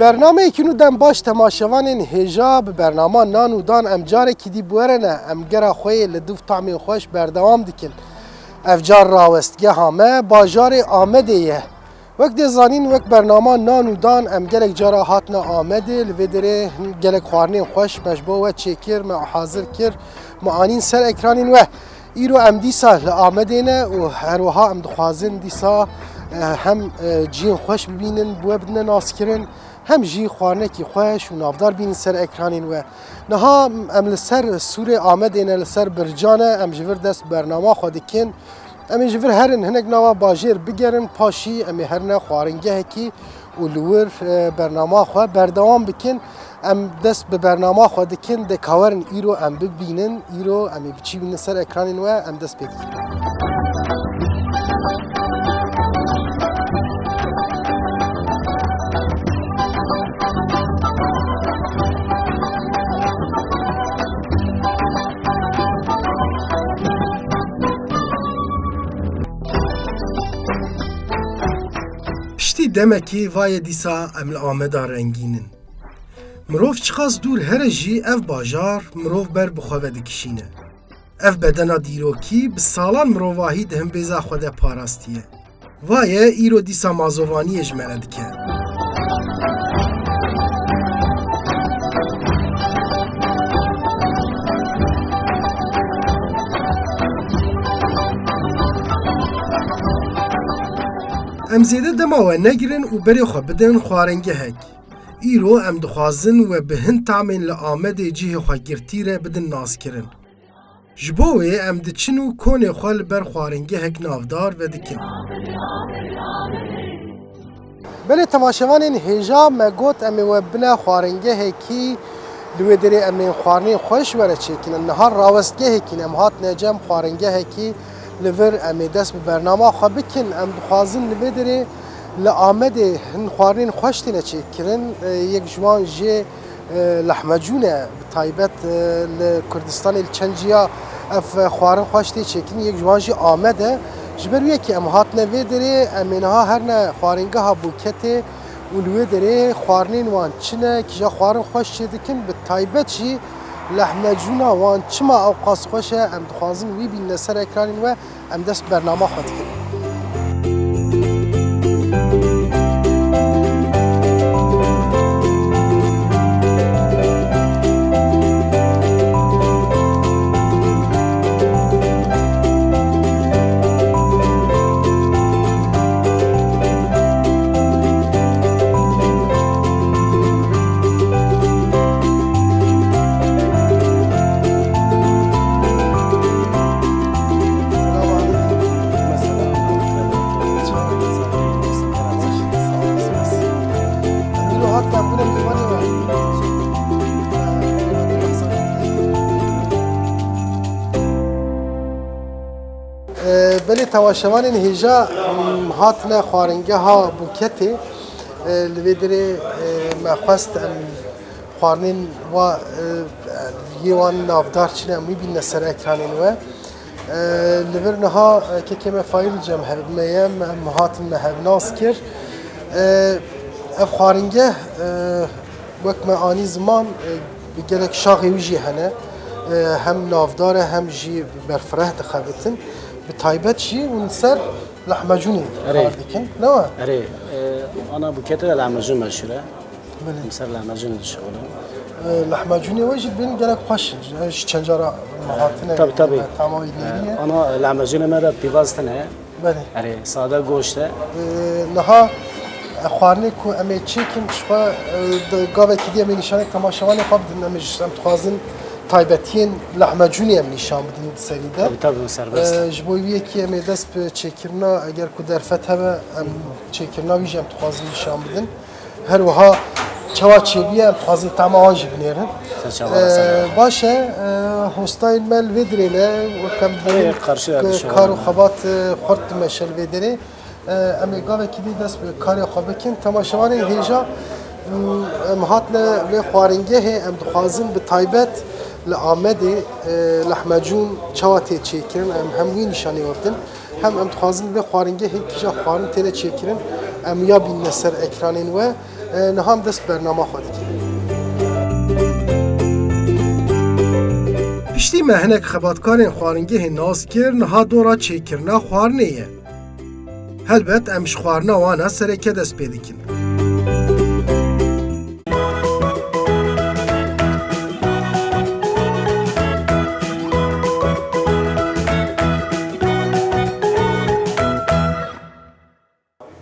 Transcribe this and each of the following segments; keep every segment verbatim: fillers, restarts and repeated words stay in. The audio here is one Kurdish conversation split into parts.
Bernameyekî nû dem baş temaşevanên hêja bi bernama Nan û Dan em carekî dî bi we re ne. Em gera xwe yê li dûv tamên xweş berdewam dikin. Ev car rawestgeha me bajarê Amedê ye. Wek dê zanîn, wek bernama Nan û Dan em gelek cara hatine Amedê, li vê derê gelek xwarinên xweş me ji bo we çêkir, me hazir kir, me anîn ser ekranên we. Îro em dîsa li Amedê ne û her wiha em dixwazin dîsa, e, hem, e, cihên xweş bibînin, bi we bidine naskirin, hem jî xwarinekî xweş û navdar bînin ser ekranên we. Niha em li ser sûrê Amedê ne, li ser birca ne, em ji vir dest bi bernama xwe dikin. Em ê ji vir herin hinek nava bajêr bigerin, paşî em ê herine xwaringehekî û li wir, e, bernama xwe berdewam bikin. Em dest bi bernama xwe dikin, dê ka werin îro em bibînin, îro em ê biçî bînin ser ekranên we, em dest pê dikin. Piştî demekê va ye dîsa em li Ameda rengîn in. Mirov çiqas dûr here jî ev bajar mirov ber bi xwe ve dikişîne. Ev bedena dîrokî bi salan mirovahî di himbêza xwe de parastiye. Va ye îro dîsa mazovaniyê ji me re dike. Em zêde dema we negirin û berê xwe bidin xwarengehek. Îro em dixwazin we bi hin tamên li Amedê cihê xwe girtî re bidin naskirin. Ji bo wê em diçin û konê xwe li ber xwaringehek navdar vedikin. Belê temaşevanên hêja, me got em ê we bine xwaringehekî, li wê derê em ê xwarinên xweş were çêkin. Niha rawestgehekî ne, em hatine cem xwaringehekî, li vir em ê dest bi bernama xwe bikin. Em dixwazin li vê derê li Amedê hin xwarinên xweş têne çêkirin. Yek ji wan jê e, lehmecûn e, bi taybet, e, li Kurdistanê li çend ciya ev, e, xwarin xweş tê çêkirin, yek ji wan jî Amed e. Ji ber wê yekê em hatine vê derê, em ê niha herine xwaringeha Bûketê û li wê derê xwarinên wan çi ne, kîja xwarin xweş çêdikin, bi taybet jî lehmecûna wan çima ewqas xweş e, em dixwazin wî bînine ser ekranên we. Em dest bi bernama xwe dikin. Belê temaşevanên hêja, em hatine xwaringeha Bûketê. Li vê derê, e, me xwest em xwarinên wa, e, yê wan navdar çi ne, em wî bînine ser ekranên we. E, li vir niha, e, kekê me Faîl cem hev me ye, me, em hatin me hev nas kir. E, ev xwaringeh, e, wek me anî ziman, e, bi gelek şaxê wî jî hene. E, hem navdar e, hem jî berfireh dixebitin. Bi taybet jî hûn li ser lehmecûnê Erê. Kar dikin, ne we? Erê, e, ana Bûketê de lehmecûn meşhûr e. Belê. Em ser lehmecûnê dişixulin. E, lehmecûnê we jî dibên gelek xweş in. Ji çend cara me hatine, Tabii, tabii. Tama wî nêrî ye. E, ana lehmecûnê me de pîvaz tune ye. Belê. Erê, sade goşt e. E, niha, e, xwarinê ku em ê çêkin, ji xwe, e, di gavekî dî em ê nîşanê temaşevanê xwe bidin. Em ê ji, em dixwazin taybetiyên lehmecûnê em nîşan bidin di serî de. Tabii, tabii, serbest. E, ji bo wî yekê em ê dest bi çêkirina, eger ku derfet hebe, em çêkirina wî jî em dixwazin nîşan bidin. Her wiha çawa çêbûye, em dixwazin tama wan jî binêrin. Sen çawa Ee, resen? Baş e, e, hostayên me li vê dirê ne, wek em Ê, dibînin karşıya k-, dişa kar û wan. Xebat, e, xurt dimeşe li vê dirê. E, em ê gavekî dî dest bi karê xwe bikin. Temaşevanên hêja, m, em hatine vê xwaringehê, em dixwazin bi taybet li Amedê, e, lehmecûn çawa tê çêkirin, em hem wî nîşanî we bidin. Hem em dixwazin vê xwaringehê kîja xwarin têne çêkirin, em ya bînine ser ekranên we. E, niha em dest bi bernama xwe dikin. Piştî me hinek xebatkarên xwaringehê nas kir, niha dora çêkirina xwarinê ye. Helbet em ji xwarina wan a sereke dest pê dikin.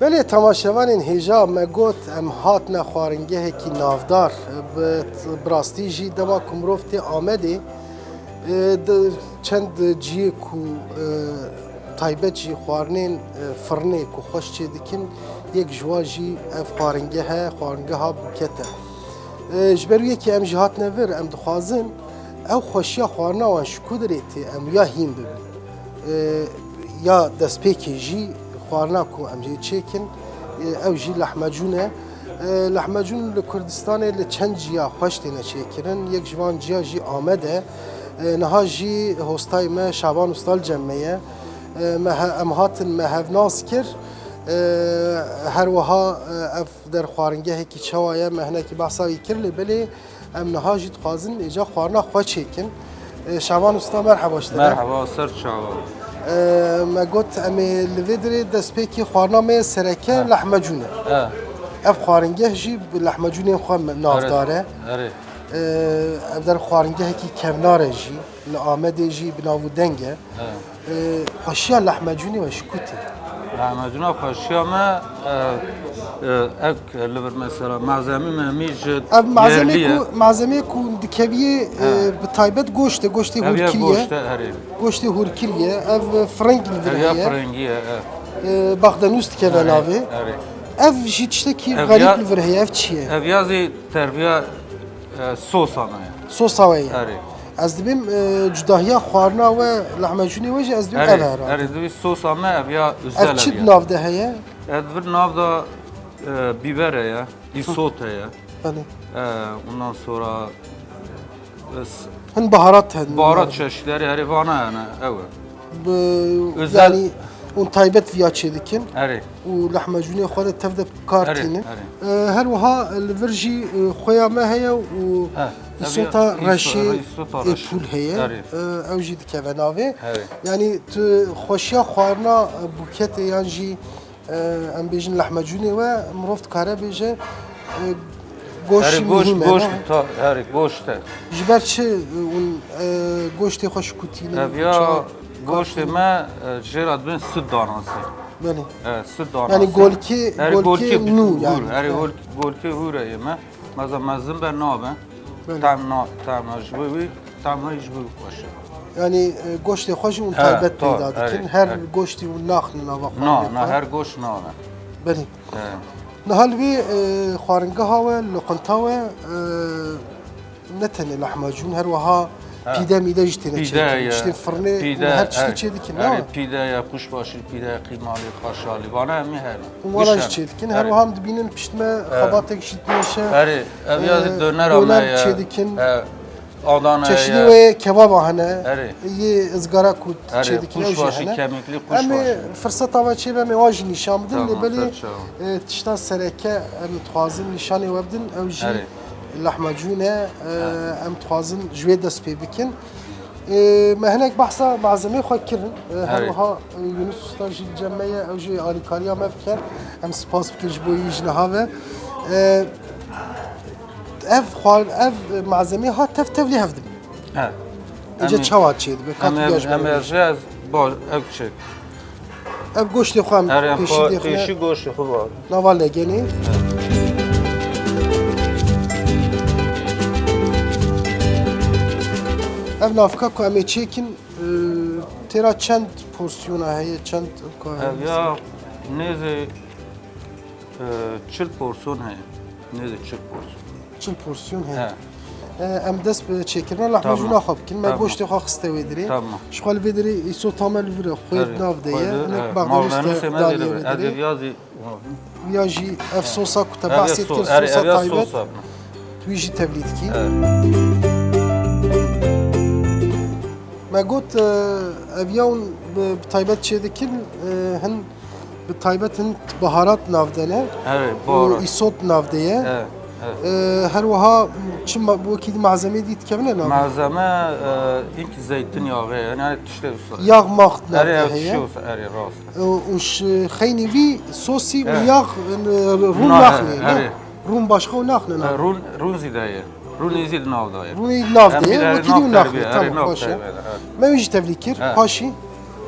Belê temaşevanên hêja, me got em hatine xwaringehekî navdar. Bi, bi rastî jî dema ku mirov tê Amedê, e, di, çend cihê ku, e, taybet jî xwarinên, e, firnê ku xweş çê dikin, yek ji wan jî ev xwaringeh e, xwaringeha Bûket e. E, ji ber wê yekê em jî hatine vir, em dixwazin ew xweşiya xwarina wan ji ku dirê tê, em ya hîn bibin. E, ya destpêkê jî xwarina ku em jê çêkin, e, ew jî lehmecûn e. E, lehmecûn li Kurdistanê li çend ciya xweş têne çêkirin. Yek ji van ciya jî Amed e. E, niha jî hostayê me Şaban Usta li cem me ye. E, me he-, em hatin me hev nas kir. E, her wiha, e, ev der xwaringehekî çawa ye, me hinekî behsa wî kir, lê belê em niha jî dixwazin êca xwarina xwe çêkin. E, Şaban Usta, merheba ji te re. Merheba, ser çava. E, me got em ê li vê dirê destpêkê xwarina me yê sereke, ha, lehmecûn e. E. Ev xwaringeh jî bi lehmecûnên xwe me-, navdar e. Erê. E, ev der xwaringehekî kevnar e jî. Li Amedê jî bi nav û deng e. Evet. Ee, xweşiya lehmecûnê we ji ku tê? Lehmecûna xweşiya me, e, e, ek li vir mesela malzemê me hemî ji yerlî ye. Ev malzemê ku, malzemê ku dikeviyê, e, bi taybet goşt e, goştê hûrkirî ye. Ev ya goşt e, erê. Goştê hûrkirî ye. Ev, e, firing li vir heye. Ev ya firingî ye, e. E, baxdenûs dikeve navê. Erê, erê. Ev jî tiştekî xerîb li vir heye. Ev çi ye? Ev ya zî terbiya, e, sosa me ye. Sosa we ye. Erê. Ez dibêm, e, cudahiya xwarina we, lehmecûnê we jî ez dibêm ev e herhalde. Erê, divî sosa me ev ya özel ev ya. Ev çi di nav de heye? Ev di vir nav de, e, biber heye, îsot heye. Belê. E, ondan sonra, e, s-, hin baharat hene. Baharat çeşitleri herê vana yani, ew e. Bi, özel, yani, hûn taybet viya çêdikin. Erê. Û lehmecûnê xwe de tev de kar tînin. Erê, erê. E, her wiha li vir jî, e, xweya me heye û îsota reşê, îsota reşê, ê pûl heye. Erê. E, ew jî dikeve navê. Erê. Yanî tu xweşiya xwarina, e, bûketê yan jî, e, em bêjin lehmecûnê we mirov dikare bêje, e, goşt jî muhîm e, ne? Erê, goşt, goşt, ta-, erê, goşt e. Ji ber çi, e, hûn, e, goştê xwe ji ku tînin? Ev ya goştê me, e, jê re dibên süt danası. Belê. E, süt danası. Yanî golkê, erê, golkê nû yanî. Erê, gol-, golkê hûr e yê me. Meza mezin be nabe. Belê. Tam na-, tam na ji bo wî, tam na ji bo wî xweş e. Yanî, e, goştê xwe jî hûn taybet peyda dikin. Erê, erê. Her goştî hûn naxin nava xwe. Na, na, her goşt nabe. Belê. E. Niha li vê, e, xwaringeha we, loqinta we, e, ne tenê lehmacûn, her wiha pîde mîde jî têne çêkirin. Tiştên firnê, her tiştî çêdikin, ne? Erê, pîde ye, kuşbaşî pîde ye, qîmalî, kaşalî, vana hemî her. Wan jî çêdikin. Her wiha em dibînin pişt me xebatek jî dimeşe. Erê, ev ya, e, döner çêdikin. Adana ye. Çeşidî wê kebaba hene. Erê. Yê ızgara ku çêdikin, ew jî hene. Kuşbaşî, kemikli kuşbaşî. Em ê firseta ve çêbe em ê wan jî nîşan bidin. Tamam, lê belê, e, tişta sereke em dixwazin nîşanê we bidin, ew jî lehmecûn e, e, em dixwazin ji wê dest pê bikin. E, me hinek behsa malzemê xwe kirin. E, her wiha, e, Yunus Usta jî li cem me ye, ew jî alîkariya me bike. Em spas bikin ji bo wî ji niha ve. E, ev xwar-, ev malzemê ha tev tev lê hev dibin. He. Êca çawa çêdibe? Ka tu viya ji me re bêjî. Em ê, em ê rêz bo ev çêk. Ev goştê xwe em pêşî dêxine. Erê, em pêşî goştê xwe ba. Nava legenê. Ev navka ku em ê çêkin, e, têra çend porsiyona heye, çend ka heye? Ev ya nêzê, e, çil porsiyon heye. Nêzê çil porsiyon. Çil porsiyon heye. He. E, em dest bi çêkirina lehmecûna xwe bikin. Me goştê xwe xiste wê dirê. Tamam. Ji xwe li vê dirê îsota me li vir e. Xwê di nav de ye. Hinek baxdenûs de danî wê dirê. Viya jî ev sosa ku te behsê kir, sosa taybet. Tu wî jî tevlî dikî. Me got, e, ev ya hûn bi, bi taybet çêdikin, e, hin Bi taybet hin baharat nav de ne? Evet, û baharat. Îsot nav de ye. Evet, evet. Ee, her wiha çi ma-, bu wekî malzemeyê dî dikevine nav? Malzeme, e, ilk zeytinyağı, yani, yani tiştê usta. Yağ max nav de heye. Erê, ew tiştê usta, erê, rast. Ee, û ş-, xeynî vî sosî û yağ, e, rûn naxinê, ne? Erê. Rûn başqa û naxine nav? E, rûn, rûn zî de ye. Rûnê zî di nav de ye. Rûnê nav de ye, wekî dî û nav terbiye, naxine. Tamam, baş e. Me wî jî tevlî kir, paşî?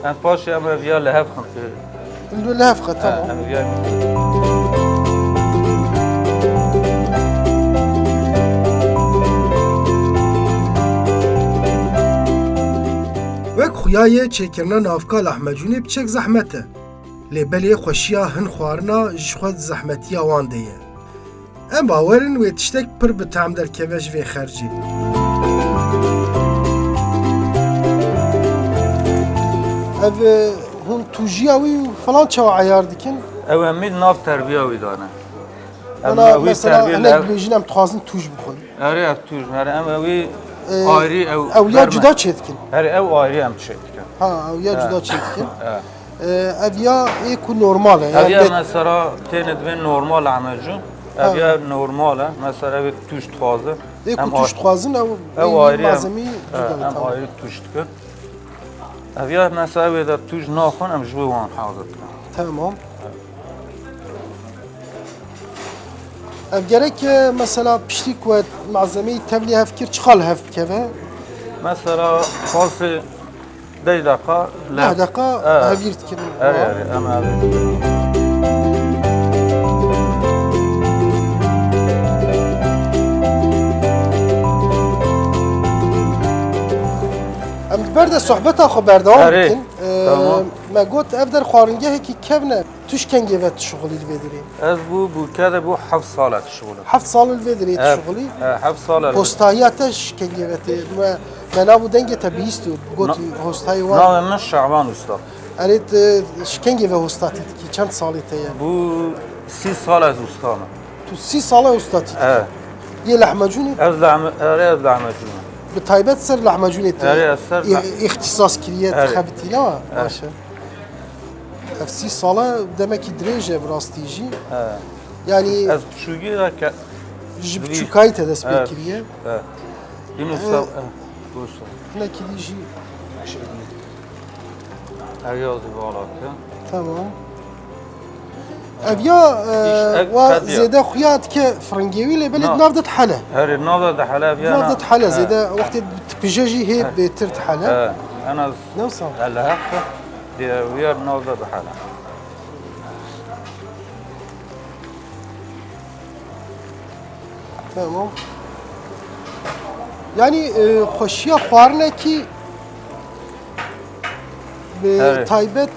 Em paşê em ev ya li hev xin. Li hev xin, tamam. Em ya Wek xuya ye çêkirina navka lahmecûnê piçek zehmet e. Lê belê xweşiya hin xwarina ji xwe di zehmetiya wan de ye. Em bawer in wê tiştek pir bi tehm derkeve ji vê xercê. Ev, e, hûn tûjiya wî û falan çawa eyar dikin? Ew em ê di nav terbiya wî dane. Em mesela hinek dibêjin em dixwazin tûj bixwin. Erê, ev tûj, erê, em ewî ayrî ew ew ya cuda çêdikin. Erê, ew ayrî em çêdikin. Ha, ew ya cuda çêdikin. Ev ya ê ku normal e. Ev ya mesela têne dibên normal lahmecûn. Ev ya normal e. Mesela ev tûj dixwaze. Ê ku tûj dixwazin ew ayrî malzemî cuda. Em ayrî tûj dikin. Ev ya mesela wê de tûj naxin, em ji bo wan hazir dikin. Tamam. Ev gerek e, mesela piştî ku we malzemeyî tevlî hev kir, çiqas li hev bikeve? Mesela pasê deh deqa li hev. Deh deqa hevîr dikin. Erê, erê, em hevîr dikin. Em di ber de sohbeta xwe berdewam bikin. Erê, tamam. Me got ev der xwaringehekî kevn e. Tu ji kengê ve dişuxulî li vê derê? Ez bû, bû kede bû heft sal e dişuxulim. Heft sal li vê derê dişuxulî? He, heft sal e. Postahiya te ji kengê ve tê. Me, me nav û dengê te bihîst û got hostayê wan. Navê min Şaban Usta. Erê, tu ji kengê ve hostatî dikî? Çend salê te ye? Bû sî sal ez usta me. Tu sî sal e hostatî dikî? He. Yê lahmecûnê? Ez lahme-, erê, ez lahmecûn me. Bi taybet ser lahmecûnê te îxtisas kiriye, tu xebitî, ne wa? Baş e. Ev sî sal e, demekî dirêj e bi rastî jî. He. Yanî ez piçûkî de ke-, ji piçûkayî te dest pê kiriye. He. Yunus, he, boş ver. Hinekî dî jî. Ev ya zî vala ke. Tamam. Ev ya, e, wa zêde xuya dike firingê wî, lê belê di nav de dihele. Herê, nav de dihele, ev ya nav de dihele. Zêde wextê dipije jî hê bêtir dihele. He. En az. Ne wisa? Hele heq. Diye, û ya nav de bihele. Tamam. Yanî, e, xweşiya xwarinekî bi taybet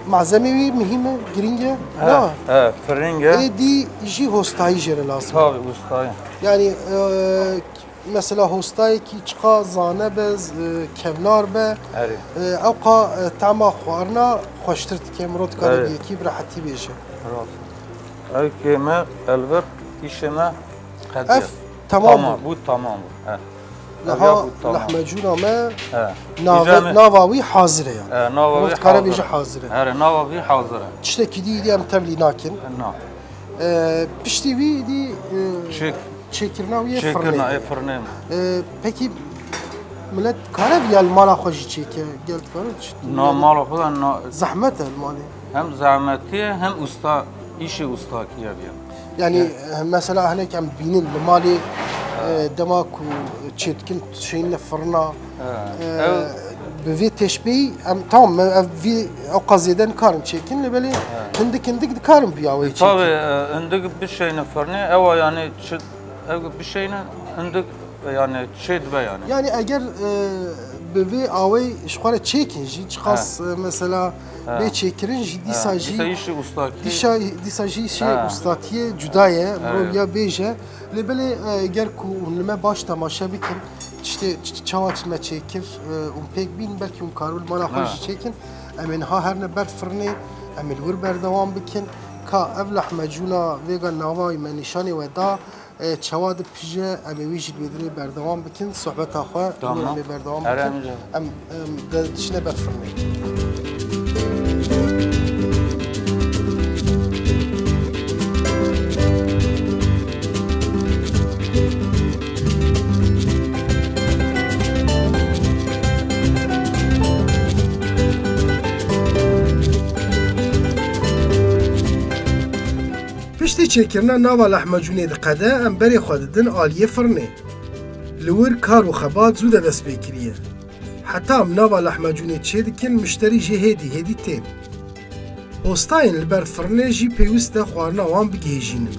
malzemê wî muhîm e, girîng e. He, he, firîng e. Êdî jî hostayî jê re lazim e. Tabii, ustayî. Yanî, e, Mesela hostayekî çiqa zane be, z-, e, kevnar be, erê, e, ewqa, e, tema xwarina xweştir dike. Mirov dikare bi yekî bi rehetî bêje. Rast. Ev kême, elbet, îşê me qediye. Ev tamam bû. Tamam bû, tamam bû. He. Niha lahmecûna me nava wî hazir e yani. He, nava wî hazir e. Mirov dikare bêje hazir e. Erê, nava wî hazir e. Tiştekî dî, dî em tevlî nakin. Na. E, piştî wî dî, e, çêkirina wî yê firnê. Çêkirina, ê, firnê. E, pekî millet dikare viya li mala xwe jî çêke, gel dikare çi? Na, mala xwe de na. Zehmet e li malê. Hem zehmetî ye, hem usta, îşê ustakî ye viya. Yani, e, mesela hinek em bînin li malê, e, dema ku çêdikin, şeyine firna, e, bi vê teşbîhî em, tamam, me ev vî ewqa zêde nikarin çêkin, lê belê hindik hindik dikarin vî awayî çêkin. Tabii, e, hindik bişeyne firnê, ewa yani çi, ew bişeyne hindik, e, yani çê dibe yani. Yani eger, e, bi vê awayî ji xwe re çêkin jî, çiqas, e, mesela bê çêkirin jî, dîsa jî, dîsa îşê ustakî, dîsa, dîsa jî îşê ustatiyê cuda ye, mirov ya bêje. Lê belê, e, ger ku hûn li me baş temaşe bikin, tiştê ç-, ç-, çawa çi me çêkir, e, hûn pêk bîn, belkî hûn karibin mala xwe jî çêkin. Em ê niha herine ber firnê, em ê li wir berdewam bikin. Ka ev lahmecûna vêga nava me nîşanê we da, e, çawa dipije, em ê wî jî li wê dirê berdewam bikin. Sohbeta xwe li wir em ê berdewam bikin. Em, em de-, dişine ber firnê. Çêkirina nava lehmecûnê diqede, em berê xwe didin aliyê firnê. Li wir kar û xebat zû de dest pê kiriye. Heta em nava lehmecûnê çêdikin, mişterî jî hêdî hêdî tên. Postayên li ber firnê jî pêwîst e xwarina wan bigihîjînin.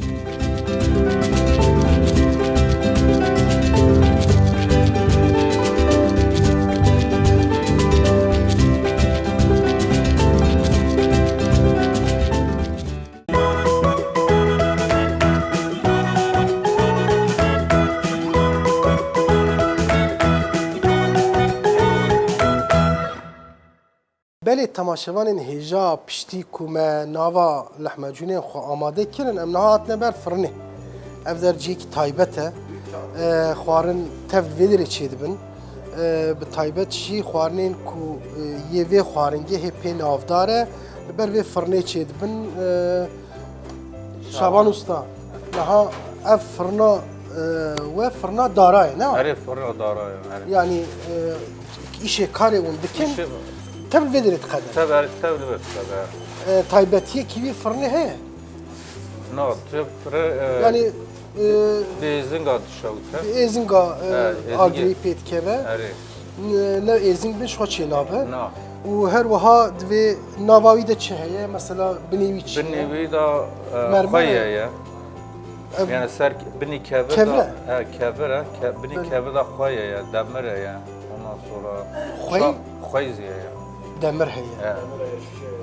Belê temaşevanên hêja, piştî ku me nava lehmecûnên xwe amade kirin, em niha hatine ber firnê. Ev der cihekî taybet e. E, xwarin tev li vê derê çêdibin. E, bi taybet jî xwarinên ku, e, yê vê xwaringehê pê navdar e, li ber vê firnê çêdibin. E, Şaban Usta, niha ev firna, e, we firna dara ye, ne? Erê, firna dara ye, erê. Yanî, e, îşê karê hûn dikin, Îşê tev li vê derê diqede. Tev, erê, tev li vê diqede. E, taybetiyekî wî firnê heye? Na, tu fire, e, Yanî, e, bi êzinga dişewite. Bi êzinga, e, He, êzingê. Agirî pê dikeve. Erê. Ne, ne êzing bin, ji xwe çênabe. Na. Û her wiha divê nava wî de çi heye? Mesela binê wî çi ye? Binê wî de, e, Mermer xweye ye. Ev Yani ser binî kevir kevir de, e? He, kevir e. Ke-, binî Belê. Kevir de xweye ye, demir e ye. Ondan sonra Xwey? Ça-, xwey zî ye. Demir heye. He.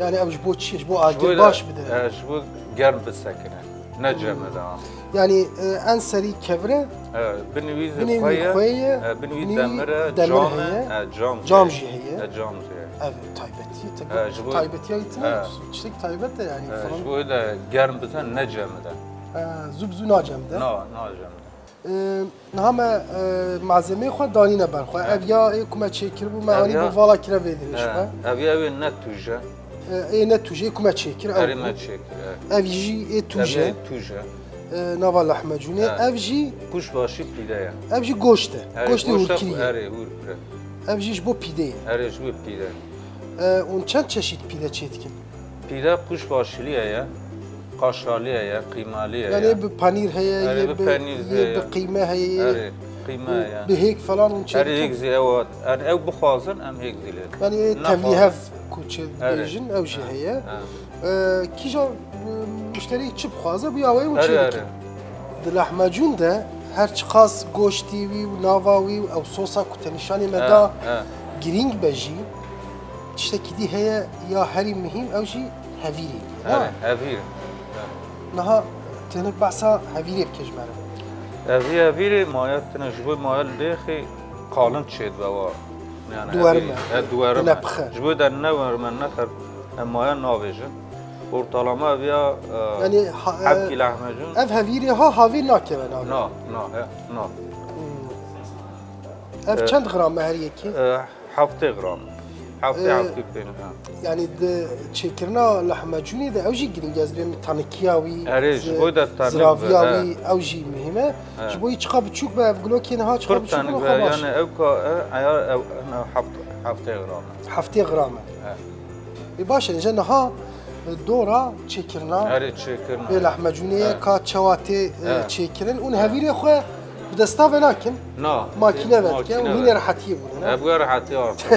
Yani ev ji bo çi? Ji bo Ji bo agir de, baş bide. E, ji bo germ bisekine. Ne cem e de. Yani, e, en serî kevir e. E, binî wî zî Binê wî xweye. Xweye ye. E, binî wî Binî demir e, demir cam e, heye. E, cam Cam zî. Jî heye. E, cam zî. Ev taybetî, tabii. E, ji bo taybetiya wî tine, E. Tiştek taybet e yani E, falan. Ji bo de germ bize ne cem e de. E, zû bi zû nacem de. Na, nacem de. E, niha me, e, malzemeyê xwe danîne ber xwe. He. Ev ya ê ku me çêkiribû, me Ev anî ya bû vala kire vê dirê ji He. xwe. Ev ya wê ne tûj e. E, ê ne tûj e, ê ku me çêkir, ew Erê bû. Me çêkir, e. Ev jî ê tûj e. Ev ê tûj e. E, nava lehmecûnê. He. Ev jî Kuşbaşî pîre ye. Ev jî goşt e. Erê, Goştê goşt e, hûrkirî ye. Erê, hûrkir e. Ev jî ji bo pîdê ye. Erê, ji bo pîre. E, hûn çend çeşît pîde çêdikin? Pîre kuşbaşîlî ye, kaşarlî ye, qîmalî ye. Yani bi panîr heye, Erê, yê bi bi, penîr yê heye. Bi qîme heye, Erê, qîme heye. Bi hêk falan hûn çêdikin? Erê, hêk zî ew, yani ew bixwazin, em hêk zî lê. Yani tevlî hev ku çi Erê. Bêjin, ew jî Erê. Heye. Erê. E, kîja, e, muşterî çi bixwaze, bi awayî hûn Erê, çêdikin. Erê. Di lehmecûn de her çiqas goştî wî û nava wî û ew sosa ku te nîşanê me Erê, da Erê. Girîng be jî, Tiştekî dî heye ya herî muhîm, ew jî hevîrê bûye, na? Erê, hevîr. Niha tu hinek behsa hevîrê bike ji me re. Evî hevîrê maya tine ji bo maya li dêxê qalin çêdibe wa. Yani Duwerime, hevîr, e, duwerime. Dinepixe. Ji bo de ne werime, ne ter, e, maya navêjin. Ortalama ev ya, e, Yani ha, e, hebkî lehmecûn. Ev hevîrê ha havê nakeve navê. Na, na, he, na. Hmm. Ev E, çend gram e her yekî? E, Heftê gram. Heftê, Ee, heftê pênc, ha. Yani di çêkirina lehmecûnê de ew jî girîng e, ez dibêm tanikiya wî, Erê, ji bo de tanik ziraviya be, he. Wî, ew jî muhîm e. He. Ji bo yî çiqa biçûk be, ev gulokê niha çiqa Pir biçûk be, tanik be, xwe baş. Yani ew ka, e, eya, ew, ew, heft-, heftê gram e. Heftê gram e. He. Ê baş e, ji niha, e, dora çêkirina Erê, çêkirina. Vê lehmecûnê ye, He. Ka çawa tê, e, He. Çêkirin. Ûn He. Hevîrê xwe Bi desta ve nakin. Na. Makîne ve dike û hînê rehetiyê bûne, ne? Ev rehetiyê artık.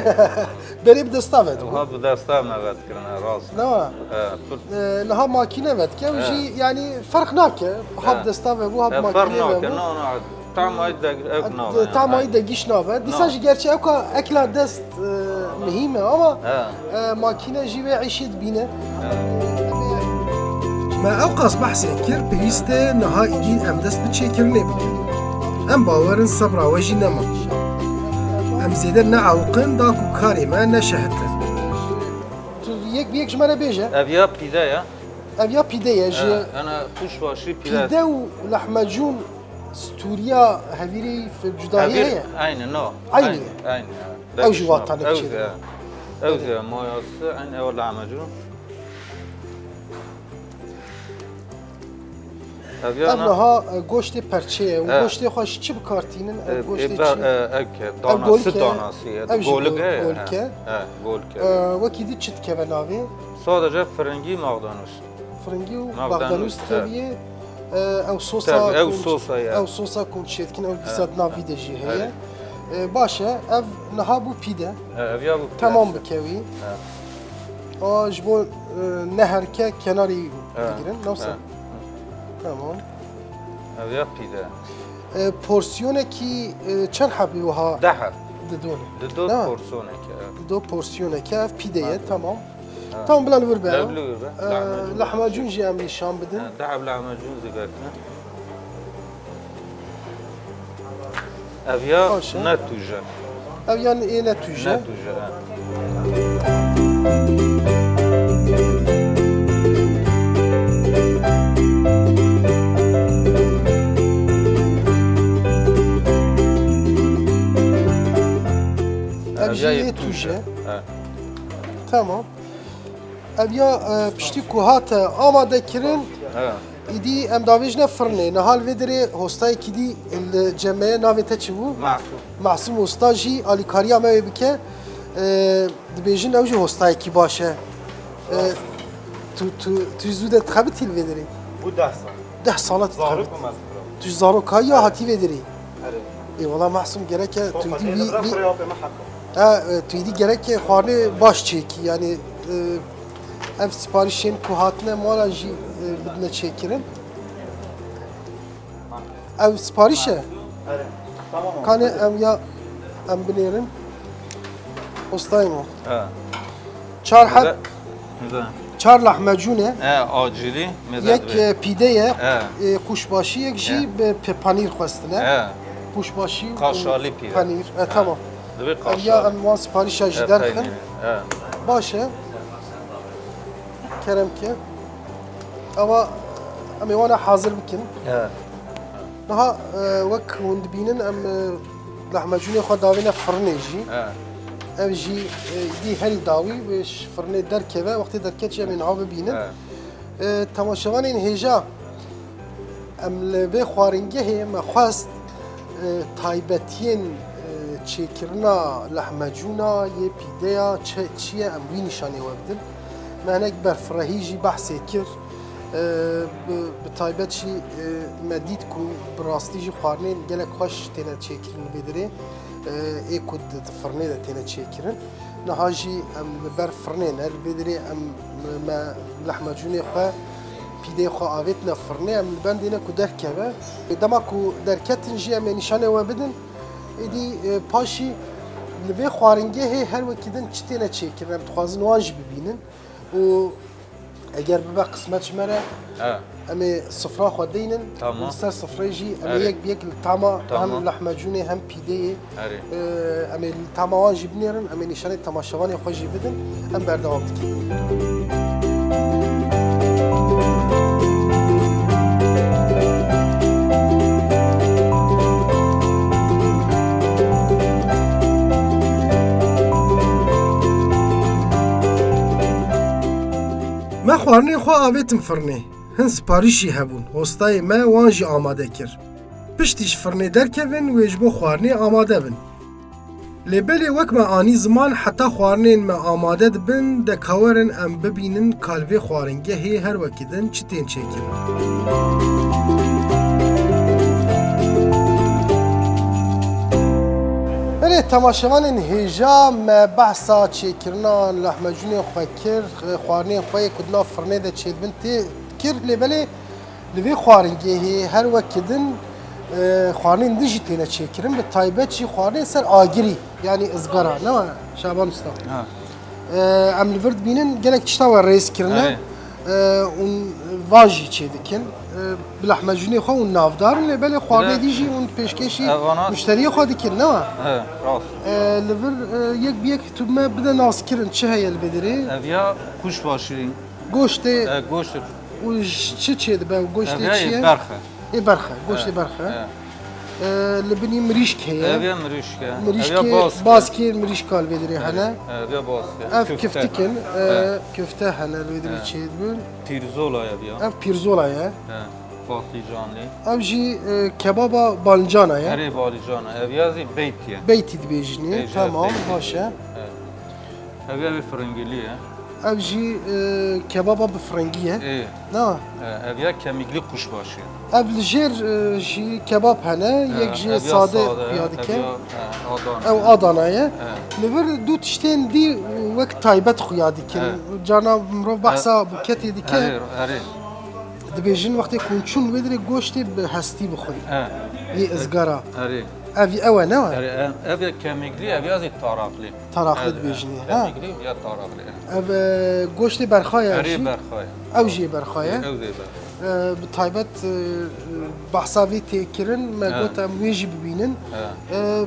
Berê bi desta ve dibû. Ha, bi desta me ve dikirine, rast. Na. E, pir- E, niha makîne ve dike û jî, yani, ferq nake. Ha bi desta ve bû, ha bi makîne ve bû. E, ferq nake, na, na. Tam ay de, ev nabe, yani. Tam ay de giş nabe. Dîsa jî gerçi ew ka ekla dest e, muhîm e ama, He. E, makîne jî vê îşê dibîne. He. Me ewqas behsê kir, pêwîst e niha îdîn em dest bi çêkirinê bikin. Em bawer in sebra we jî nema. Em zêde neewiqin da ku karê me neşehite. Tu yek bi yek ji me re bêje. Ev ya pîde ye. Ev ya pîde ye, ji He, ena kuşbaşî pîde. Pîde û lehmecûn stûriya hevîrê cudahî heye? Hevîr, aynı, no. Aynı ye. Aynı, aynı. Ew jî wata Ew nêçî. Zî, ew zî, mayası, aynı ew lahmacun. Ev ya Ev na- niha, e, goştê perçe ye. Û He. Goştê xwe ji çi bi kar tînin? Ev E, goştê e, be- çi? E, ev ke, Ev danası, golik e. Danası ye. Ev jî Golik gol-, e, golik he. E. He, golik e. E, wekî dî çi dikeve navê? Sadece firingî magdanus. Firingî û Magdanus, magdanus he. Teviye. E, ew sosa Tabii, ew ku sosa ya. Ew sosa ku çêdikin, ew dîsa di nav vî de jî heye. Evet. E, baş e, ev niha bû pîde. E, ev ya bû pîde. Temam bikewî. Evet. A ji bo, e, neherke kenarî Evet. digirin. Nasıl? Evet. Tamam. Ev ya pîde. E, porsiyonekî, e, çend hebî wiha Deh heb. didon? Dido Değil mi? porsiyoneke, evet. Dido porsiyoneke, ev pîde ye, Evet. tamam. Ha. Tamam, bila li vir be. Bila li vir be. Ee, Lahmacun lahmacun jî. Jî em nîşan bidin. Ha, deh lahmacun zî berkine. Ev ya Baş e. ne tûj e. Ev ya ê ne tûj e. Ne tûj e, ha. Ev Ev jî ya yê yê tûj e. tûj e. Ha. Tamam. Ev ya, e, piştî ku hate amade kirin, He. îdî em davêjine firnê. Niha li vê derê hostayekî dî li cem me ye, navê te çi bû? Masûm. Masûm Usta jî alîkariya me wê bike. E, dibêjin ew jî hostayekî baş e. E, tu, tu, tu zû de dixebitî li vê derê? Bû deh sal. Deh sala tu Zarok dixebitî. bû mezin bira. Tu ji zarokayî ya hatî vê derê? Erê. Ê, wela Masûm gereke tu Xwe dî xwedê vî, li vî, bira xwe ya pê me heta. Ha, e, tu êdî gerek xwarinê baş çêkî, yanî, e, ev siparîşên ku hatine mala jî, e, bidine çêkirin. Ev siparîş e? Erê. Tamam abi. Kanê em ya, em binêrin. Ostayê me. Ha. Çar heb, Meze. Meze. çar lahmecûn e. E, acilî, meze Yek, dibê. e, pîde ye, E. e, kuşbaşî, yek jî E. bi pe-, panîr xwestine. E. Kuşbaşî û Kaşarlı pîde. panîr. E, E. tamam. Dibê Ev ya kaşarlı. em wan siparîşa jî E, derxin. peynîrî. E. Baş e. Kerem ke. Ewa em ê wana hazir bikin. E. Niha, e, wek hûn dibînin em, e, lahmecûnê xwe davêne firnê jî. E. Ev jî, e, îdî herî dawî wê ji firnê derkeve. Wextê derket jî em ê niha bibînin. E. E, temaşevanên hêja, em li vê xwaringehê me xwest, e, taybetiyên, e, çêkirina lahmecûna yê pîdeya çi, çi ye, em wî nîşanê we bidin. Me hinek berfirehî jî behsê kir. E, bi, bi taybet jî, e, me dît ku bi rastî jî xwarinên gelek xweş têne çêkirin li vê derê. E, ê ku di, di firnê de têne çêkirin. Niha jî em li ber firnê ne, li vê derê em, me lehmecûnê xwe, pîdeyê xwe avêtine firnê, em li bendê ne ku derkeve. Dema ku derketin jî em ê nîşanê we bidin. Êdî, e, paşî li vê xwaringehê her wekî din çi têne çêkirin, em dixwazin wan jî bibînin. Û eger bibe qismet ji me re, He. em ê sifra xwe deynin. Tamam. Li ser sifreyê jî em ê Erê. yek bi yek li tama Tamam. hem lehmecûnê hem pîdeyê, Erê. e, em ê li tama wan jî binêrin, em ê nîşanê temaşevanê xwe jî bidin, em berdewam dikin. Me xwarinên xwe avêtin firnê. Hin siparîşî hebûn. Hostayê me wan jî amade kir. Piştî ji firnê derkevin, wê ji bo xwarinê amade bin. Lê belê wek me anî ziman, heta xwarinên me amade dibin, deka werin em bibînin ka li vê xwaringehê her wekî din çi tên çêkirin. Belê, temaşevanên hêja, me behsa çêkirina lehmecûnên xwe kir, xwarinên xwe yê ku di nav firnê de çêdibin tê kir, lê belê li vê xwaringehê her wekî din, e, xwarinên din jî têne çêkirin, bi taybet jî xwarinên ser agirî, yanî izgara, ne were Şaban Usta? Ha. E, em li vir dibînin gelek tişta we rêz kirine, Erê. e, û van jî çêdikin. E, bi lehmecûnê xwe hûn navdar in, lê belê xwarinê Bile- dî jî hûn pêşkêşî Evana- muşteriyê xwe dikin, ne were? He, rast. E, li vir, e, yek bi yek tu me bide naskirin, çi heye li vê derê? Ev ya kuşbaşî. Goştê E, goşt. û j-, çi çê dibe? Goştê Ev ya çi ye? Berxe. Ê berxe, goştê He, berxe. he. E, li binî mirîşk heye. Ev ya mirîşk e. Mirîşkê, Ev ya baskê. baskê mirîşka li vê derê hene. Ev ya baskê. Ev Köfte. kiftik in, e, He. köfte hene li vê derê He. çê dibin. Pirzola ev ya. Ev pirzola ye. He. Patlıcanlı. Ev jî, e, kebaba balicana ye. Erê balicana. Ev ya zî beyti ye. Beyti dibêjinê. Bêjinê Tamam, beyti. baş e. He. Ev ya bir fırıngili ye. Ev jî, e, kebaba bi firingî ye. Ê. Na? E, ev ya kemîklî kuşbaşî. Ev li jêr, e, jî kebab hene, e, yek jî ev ya sade, sade xuya dike. Ev ya, e, Adana. Ew Adana ye. E. Li vir du tiştên dî wek taybet xuya dikin. E. Carna mirov behsa, e, bûketê dike. Erê, erê. Dibêjin wextê ku hûn çûn wê dirê goştê bi hestî bixwin. E. Yê izgara. Erê. Ev, ew e, ne we? Erê, ev, ev ya kemîklî, ev ya zî taraqlî. Taraqlî dibêjin ê, ha? Kemîklî ya taraqlî. Ev, e, goştê berxa ye. Erê, jî berxa ye. Ew jî berxa ye. Ew jî berxa ye. E, bi taybet, e, behsa vê tê kirin, me got em wê jî bibînin. E,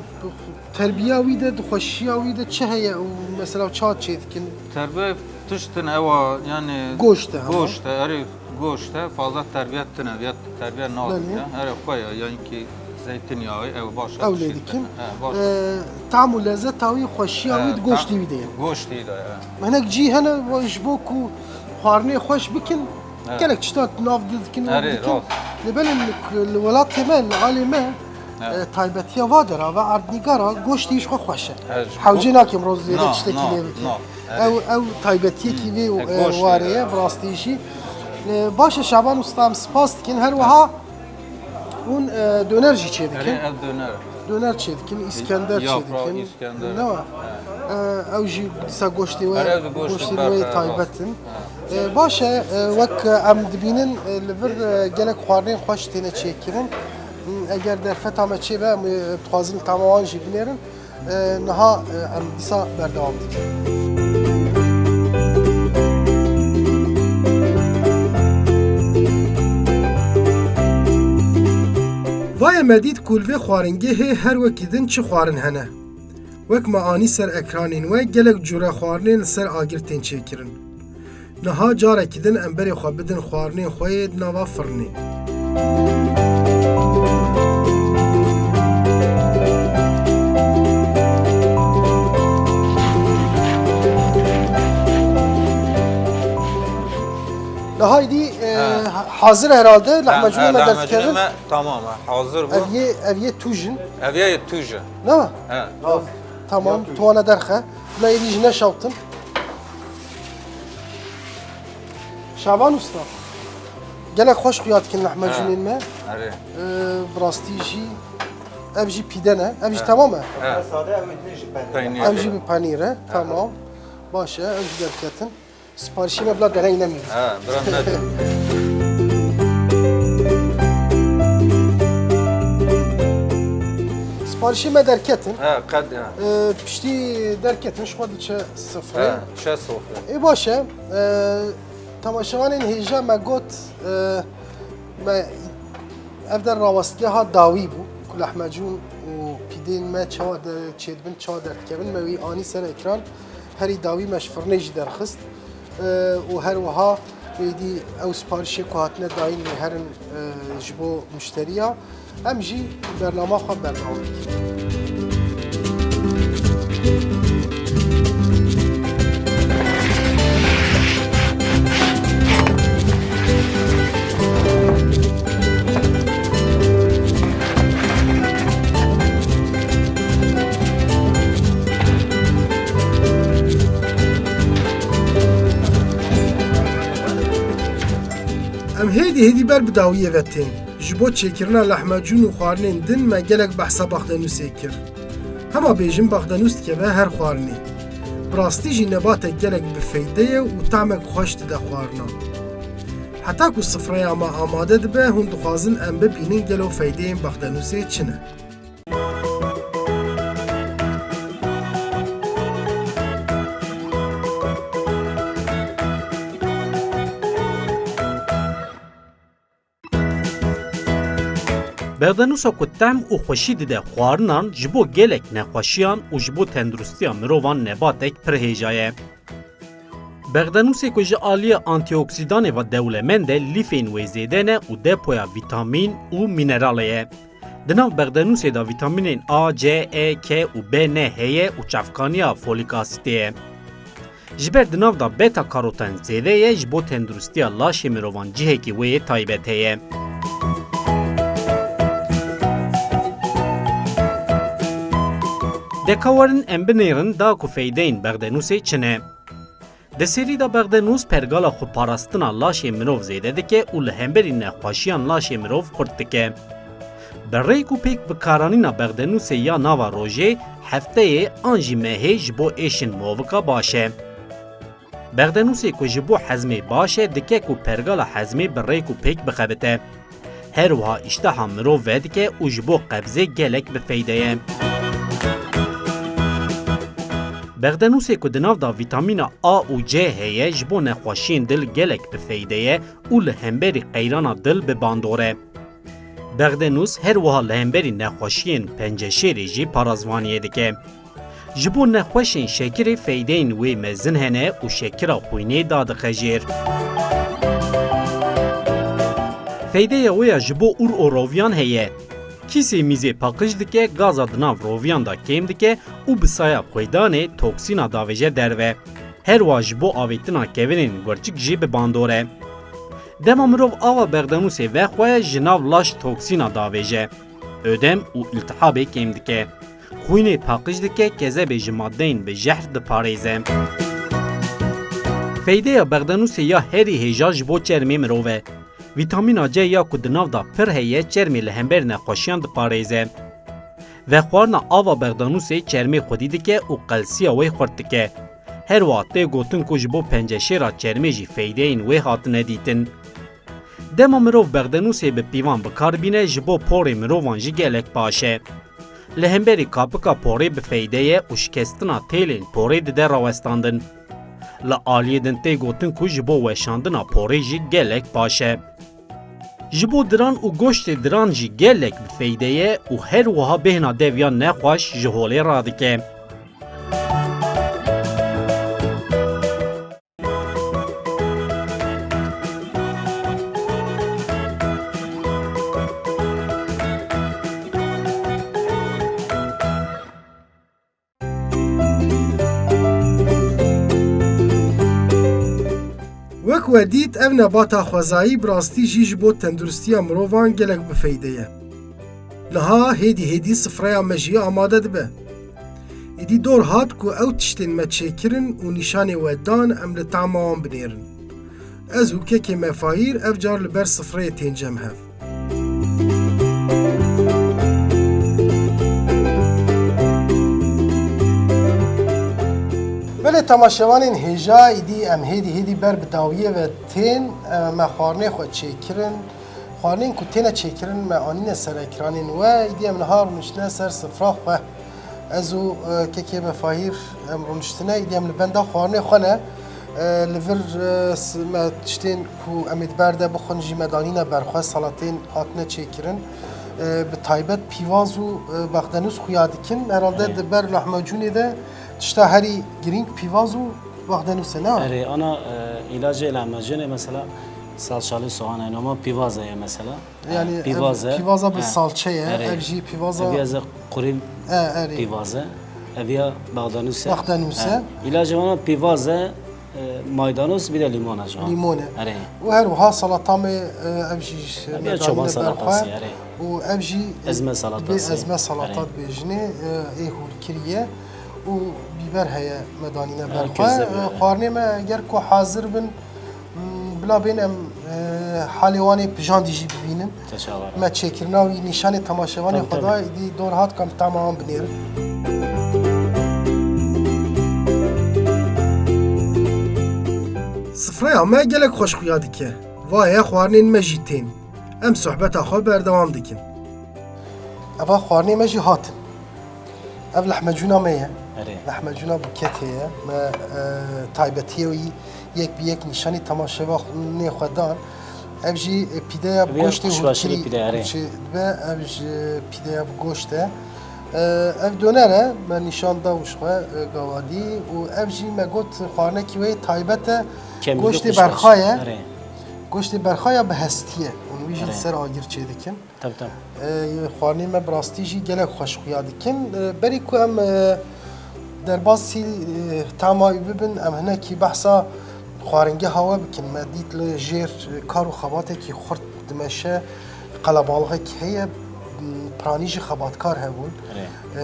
terbiya wî de, di xweşiya wî de çi heye û mesela çawa çê dikin? Terbiya tiştin ewa, yani goşt e, goşt e, erê. Goşt e, fazla terbiye tine, ya terbiye nadin. Belê. Ya. Her xwe ya, yani ki zeytinyağı, ew baş e. Ew lê dikin. He, baş e. E, tam û lezzeta wî, xweşiya wî di goştê wî de ye. Goştê de, he. Hinek cî hene, ji bo ku xwarinê xweş bikin, he, gelek tişta nav dikin û dikin. Erê, rast. Lê belê li, li welatê me, li alê me, he, e, taybetiya va dera ve erdnîgara goştê ji xwe xweş e. He, ji bo- Hewcê nakim roz zêde tiştekî lê bike. Na, na. Ew, ew taybetiyekî vê, e, warê ye, bi rastî jî. E, baş e, Şaban Usta, em spas dikin. Her wiha hûn, e, doner jî çê dikin. Erê, ev doner. Doner çê dikin, îskender çê dikin. Yaprak, îskender. Ne wa? E, ew jî dîsa goştê we, goştên we taybet in. E, baş e, e, wek em dibînin, e, li vir, e, gelek xwarinên xweş têne çêkirin. Eger derfeta me çêbe, em, e, dixwazin tama wan jî binêrin. E, niha, e, em dîsa berdewam dikin. Vaye me dît ku li vê xwaringehê her wekî din çi xwarin hene. Wek me anî ser ekranên we, gelek cûre xwarinên li ser agir tên çêkirin. Niha carekî din em berê xwe bidin xwarinên xwe yê di nava firnê. Niha êdî, e, hazir e herhalde, lahmecûnê me derdikevin. Tamam e, hazir bû. Ev yê, ev yê tûj in. Ev yê tûj e. Ne? He. Tamam, tu wana derxe. Bila êdî jî neşewtin. Şaban Usta, gelek xweş xuya dikin lahmecûnên me. Erê. Ee, bi rastî jî ev jî pîde ne. Ev jî temam e. He. Sade, ev jî bi penîr. Peynîr. Ev jî bi penîr e. He. Tamam. Baş e, ev jî derketin. Siparişê me bila dereng nemîne. He, bila nedim. Siparişê me derketin. He, qed, he. Ee, piştî derketin, ji xwe diçe sifrê. He, diçe sofrê. Ê baş e. Ee, temaşevanên hêja me got, ee, me ev der rawestgeha dawî bû, ku lahmecûn û pîdên me çawa de-, çêdibin, çawa derdikevin, me wî anî ser ekran. Herî dawî me ji firnê jî derxist. E, û her wiha êdî ew siparişê ku hatine dayîn lê herin, e, ji bo muşteriya. Em jî bernama xwe berdewam dikin. Em hêdî hêdî ber bi dawiyê ve tên. Ji bo çêkirina lahmecûn û xwarinên din me gelek behsa baxdenûsê kir. Hema bêjin baxdenûs dikeve her xwarinê. Bi rastî jî nebatek gelek bi feyde ye û tamek xweş dide xwarina. Heta ku sifreya me amade dibe, hûn dixwazin em bibînin gelo feydeyên baxdenûsê çi ne? Bexdenûsa ku tehm û xweşî dide xwarinan, ji bo gelek nexweşiyan û ji bo tenduristiya mirovan nebatek pir hêja ye. Bexdenûsê ku ji aliyê antîoksîdanê ve dewlemend e, lîfên wê zêde ne û depoya vîtamîn û mîneralê ye. Di nav bexdenûsê de vîtamînên A, C, E, K û B ne heye û çavkaniya folîk asîdê ye. Ji ber di nav de beta karoten zêde ye, ji bo tenduristiya laşê mirovan cihekî wê yê taybet heye. De ka werin em binêrin da ku feydeyên bexdenûsê çi ne. Di serî de Bexdenûs pergala xweparastina laşê mirov zêde dike û li hemberî nexweşiyan laşê mirov xurt dike. Bi rêk û pêk bikaranîna Bexdenûsê ya nava rojê, hefteyê an jî mehê ji bo êşin movika baş e. Bexdenûsê ku ji bo hezmê baş e, dike ku pergala hezmê bi rêk û pêk bixebite. Her wiha îşteha mirov vedike û ji bo qebzê gelek bi feyde ye. Bexdenûsê ku di nav de vîtamîna A û C heye, ji bo nexweşiyên dil gelek bi feyde ye û li hemberî qeyrana dil bi bandor e. Bexdenûs her wiha li hemberî nexweşiyên penceşêrê jî parasvaniyê dike. Ji bo nexweşên şekirê feydeyên wê mezin hene û şekira xwînê dadixe jêr. Feydeya wê ya ji bo ûr û roviyan heye. Kîsê mîzê paqij dike, gaza di nav roviyan de kêm dike û bi saya xwêdanê toksîna davêje derve. Her wiha ji bo avêtina kevirên gurçik jî bi bandor e. Dema mirov ava Bexdenûsê vexwe, ji nav laş toksîna davêje, ödem û îltihabê kêm dike. Xwînê paqij dike, kezebê ji madeyên bi jehr diparêze. Feydeya Bexdenûsê ya herî hêja ji bo çermê mirov e. Vîtamîna C ya ku di nav de pir heye, çermê li hember nexweşiyan diparêze. Vexwarina ava Bexdanûsê çermê xwedî dike û qelsiya wê xurt dike. Her wiha tê gotin ku ji bo penceşêra çermê jî feydeyên wê hatine dîtin. Dema mirov Bexdenûsê bi pîvan bi kar bîne, ji bo porê mirovan jî gelek baş e. Li hemberî kapika porê bi feyde ye û şikestina têlên porê dide rawestandin. Li aliyê din tê gotin ku ji bo weşandina porê jî gelek baş e. Ji bo diran û goştê diran jî gelek bi feyde ye û her wiha bêhna dev ya nexweş ji holê radike. Wek we dît, ev nebata xwezayî bi rastî jî ji bo tenduristiya mirovan gelek bi feyde ye. Niha hêdî hêdî sifreya me jî amade dibe. Êdî dor hat ku ew tiştên me çêkirin û nîşanê we dan, em li tahma wan binêrin. Ez û kekê me Fahîr ev car li ber sifreyê tên cem hev. Belê temaşevanên hêja, îdî em hêdî hêdî ber bi dawiyê ve tên, e, me xwarinê xwe çêkirin. Xwarinên ku têne çêkirin me anîne ser ekranên we, îdî em niha rûniştine ser sifra xwe. Ez û, e, kekê me Fahîr em rûniştine, îdî em li benda xwarinê xwe ne. E, li vir, e, s-, me tiştên ku em ê di ber de bixwin jî me danîne ber xwe, salatên hatine çêkirin. E, bi taybet pîvaz û, e, bexdenûs xuya dikin. Herhalde Evet. di ber lahmacûnê de tişta herî girîng pîvaz û bexdenûs e, ne? Erê, ana, e, îlacê lahmacûnê mesela salçalı soğan e, ama pîvaz e mesela. Yani, e, pîvaz e. Pîvaza bi salçe ye, Erê. ev jî pîvaza Ev ya ze qurî E, erê. pîvaz e. Ev ya bexdenûs e. Bexdenûs e. E, îlacê wana pîvaz e, e, maydanoz, bir de limon e ciwan. Limon e. Erê. Û her wiha salata me, e, ev jî Ev ya çoban salatası, erê. Û ev jî Ezme salatası. ezme salata Erê. dibêjinê, e, ê hûrkirî ye. Û bîber heye me danîne ber xwe. Herkes de E, bîber. Xwarinê me ger ku hazir bin, Hmm, bila bên em, e, halê wan ê pijandî jî bibînin. Teşekkür. Me çêkirina wî nîşanê temaşevanê Tabii, xwe da, tabii. îdî dor hat ku em tahma wan binêrin. Sifreya me gelek xweş xuya dike. Vaye xwarinên me jî tên. Em sohbeta xwe berdewam dikin. Eva xwarinê me jî hatin. Ev lehmecûna me ye. Erê. Lehmecûna buketê ye. Me, e, taybetiyê wî yek bi yek nîşanî temaşevanê xwe dan. Ev jî, e, pîdeya Ev ya goştê kuşbaşili hûrkirî pîde, erê. Kuşê dibe, ev jî pîdeya bi goşt e. E, ev doner e, me nîşan da wî ji xwe, e, gavadî û ev jî me got xwarinekî wê taybet e. Kemîrli Goştê kuşbaş. berxa ye. Erê. Goştê berxa ya bi hestî ye. Hûn wî jî Erê. li ser agir çêdikin. Tabii, tabii. E, xwarinê me bi rastî jî gelek xweş xuya dikin. E, berî ku em, e, derbasî, e, tama wî bibin, em hinekî behsa xwaringeha we bikin. Me dît li jêr, e, kar û xebatekî xurt dimeşe, qelebalixekî heye, m, piranî jî xebatkar hebûn. Erê. E,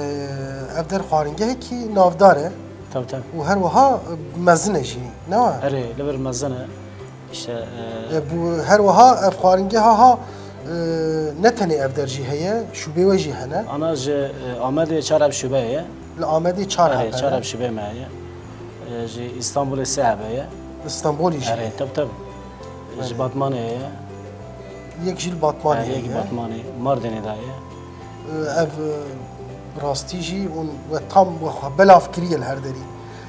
ev der xwaringehekî navdar e. Tabii, tabii. Û her wiha, e, mezin e jî, ne wa? Erê, li vir mezin e. İşte, e, E, bu her wiha ev xwaringeha ha, e, ne tenê ev der jî heye, şûbê we jî hene. Ana ji, e, Amedê çar ev şûbe ye. Li Amedê çar Erê, heb çar hene. Ev şûbe me ye. E, ji Îstanbulê sê ebe ye. Îstanbulê jî Erê, heye. Tabii, tabii. Ji Erê. Batmanê ye. Yek jî li Batmanê Erê, heye. Yek Batmanê, Mardinê de ye. E, ev, e, bi rastî jî hûn we tam we xwe belav kiriye li her derî.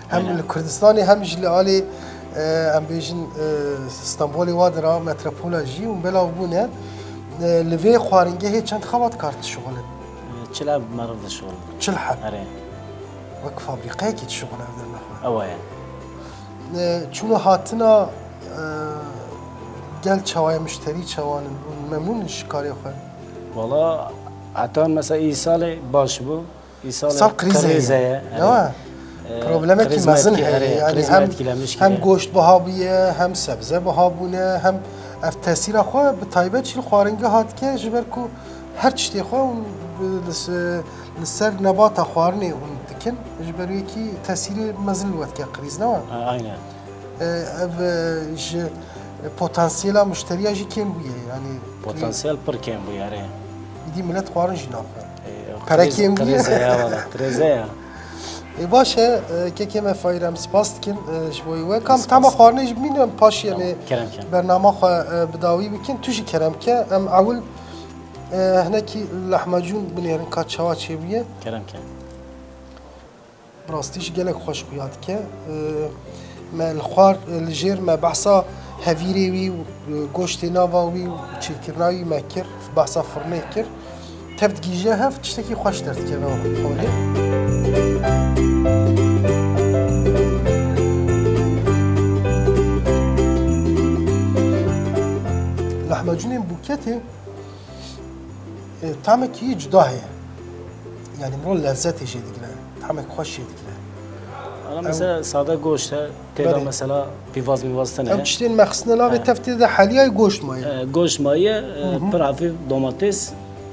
Hem Aynen. Li Kurdistanê hem jî li alê, e, em bêjin, e, Stenbolê wa dira, metropola jî hûn belav bûne. E, li vê xwaringehê çend xebat kar dişixulin? E, çil heb meriv dişixulin. Çil heb? Erê. Wek fabrîqeyekî dişixulin ev dernexwe. Ew e. E, çûna hatina, e, gel çawa ye, muşterî çawan in? Hûn memnûn in ji karê xwe? Wala, heta mesela îsalê baş bû. Îsal Sal krîze krîze ye. Ye, ne yani, wa? E, Problemekî krîz mezin metki-, heye. Erê, Yani krîz hem, metkilemiş hem gibi. Goşt biha bûye, hem sebze biha bûne, hem ev tesîra xwe bi taybet jî li xwaringeha dike, ji ber ku her tiştê xwe hûn bi, li se-, li ser nebata xwarinê hûn dikin, ji ber wê kî tesîrê mezin li we dike krîz, ne wa? A, aynen. E, ev, e, ji potansiyela muşteriya jî kêm bûye, yani Potansiyel pir kêm bûye, erê. Îdî millet xwarin jî naxwe. E, Pere kriz-, kêm bûye. Krize ya, valla, krize ya. E, baş e, e, kekê me Fayîr, em spas dikin, e, ji bo wê. Kam Spas. Tama xwarinê jî bimînin, em paşî em ê Tamam, kerem, kerem. Bernama xwe, e, bi dawî bikin. Tu jî kerem ke, em ewil, e, hinekî lahmacûn binêrin ka çawa çêbûye. Kerem, kerem. Bi rastî jî gelek xweş xuya dike. Ee, me li xwar, li jêr me behsa hevîrê wî û, e, goştê nava wî û çêkirina wî me kir, behsa firnê kir. Tev digihîje hev, tiştekî xweş derdikeve xwarê. Lahmacûnên bûketê E, tamekî cuda heye. Yani mirov lezzetê jê digire. Tamek xweş jê digire. Ana Ew mesela sade goşt e, tê de Belê. Mesela pîvaz mîvaz tine. Ew tiştên me xistine navê He. Tev tê de heliyayê goşt maye. E, goşt maye, e, Hı hı. Pir hafif domates,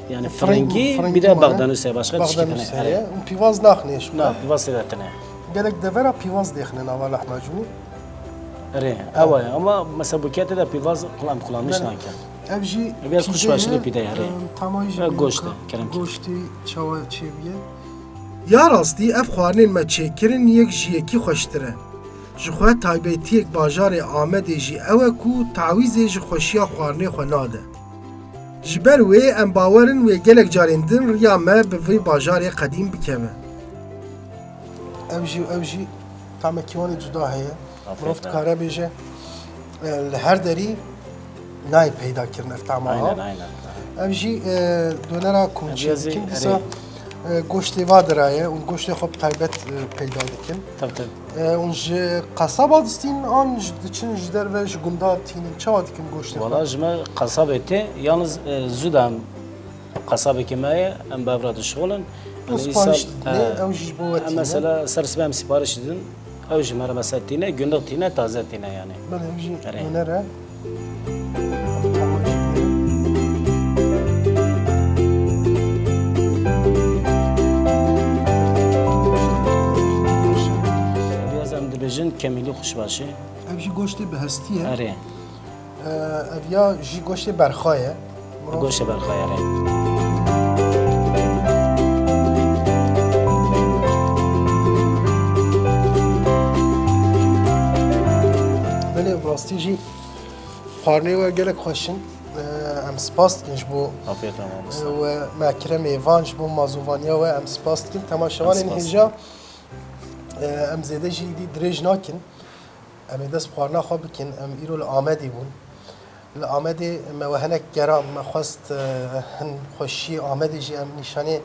yani Firing-, firingî, firingî bir de maye. Bagdanus e, başka tiştî Bagdanus tine. Heye. Erê. Û pîvaz naxine ji xwe. Na, pîvaz tê de tine. Gelek devera pîvaz dêxine nava lahmacûnê. Erê, Evet. Ew e. Ama mesela bûketê de pîvaz kullan-, kullanmış Evet. Nakin. Ev jî Ev biraz pîde kuş başlı ye, pîde ye, erê. Em, tamam jî Ya bilin goşt e, ka-, kerem ki. Goştê çawa çêbûye. Ya rastî ev xwarinên me çêkirin yek ji yekî xweştir e. Ji xwe taybetiyek bajarê Amedê jî ew e ku tawîzê ji xweşiya xwarinê xwe nade. Ji ber wê em bawer in wê gelek carên din riya me bi vê bajarê qedîm bikeve. Ev jî, ew jî tamekî wan ê cuda heye. Afiyet Mirov olsun. Dikare bêje, e, li her derî nayê peyda kirin ev tama Aynen, ha. Aynen. Ev jî, e, donera Ev komşiyê yazî dikin, dîsa, erê. E, goştê va diraye û goştê xwe bi taybet, e, peyda dikin. Tabii, tabii. E, hûn ji qesaba distînin an ji, diçin ji derve ji gunda tînin? Çawa dikin goştê xwe? Wala ji me qesabê tê, yalnız, e, zû de em qesabekî me ye, em bi ev re dişixulin. Hûn Yani sipariş îsal, didin, e, ew jî ji bo we em tîne? Mesela ser sibe em sipariş didin, ew ji me re mesela tîne, günlük tîne, taze tîne yani. Belê, ev jî Erê. Huner e. Biraz em dibêjin kemîlî xuşbaşî. Ev jî goştê bi hestî ye. Erê. Ev ya jî goştê berxa ye. Goştê berxa ye, erê. Belê, bi rastî jî xwarinê we gelek xweş in. Em spas dikin ji bo Afiyet olsun, mamosta. We me kire mêvan, ji bo mazûvaniya we em spas dikin. Temaşevanên Em spas hêja, dikin. Em zêde jî dî dirêj nakin. Em ê dest bi xwarina xwe bikin. Em îro li Amedê bûn. Li Amedê me we hinek gera, me xwest, e, hin xweşiyê Amedê jî em nîşanê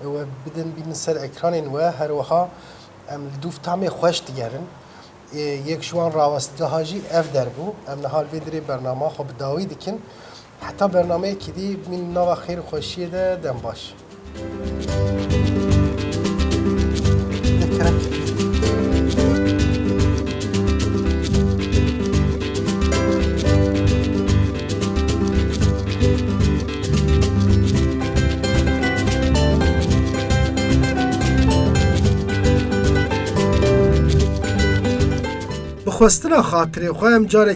we bidin, bînin ser ekranên we. Her wiha em li dûv tamê xweş digerin. Ê, yek ji wan rawestgeha jî ev der bû. Em niha li vê dirê bernama xwe bi dawî dikin. Heta bernameyekî dî bimînin nava xêr û xweşiyê de, dem baş. Xwestina xatirê xwe em carek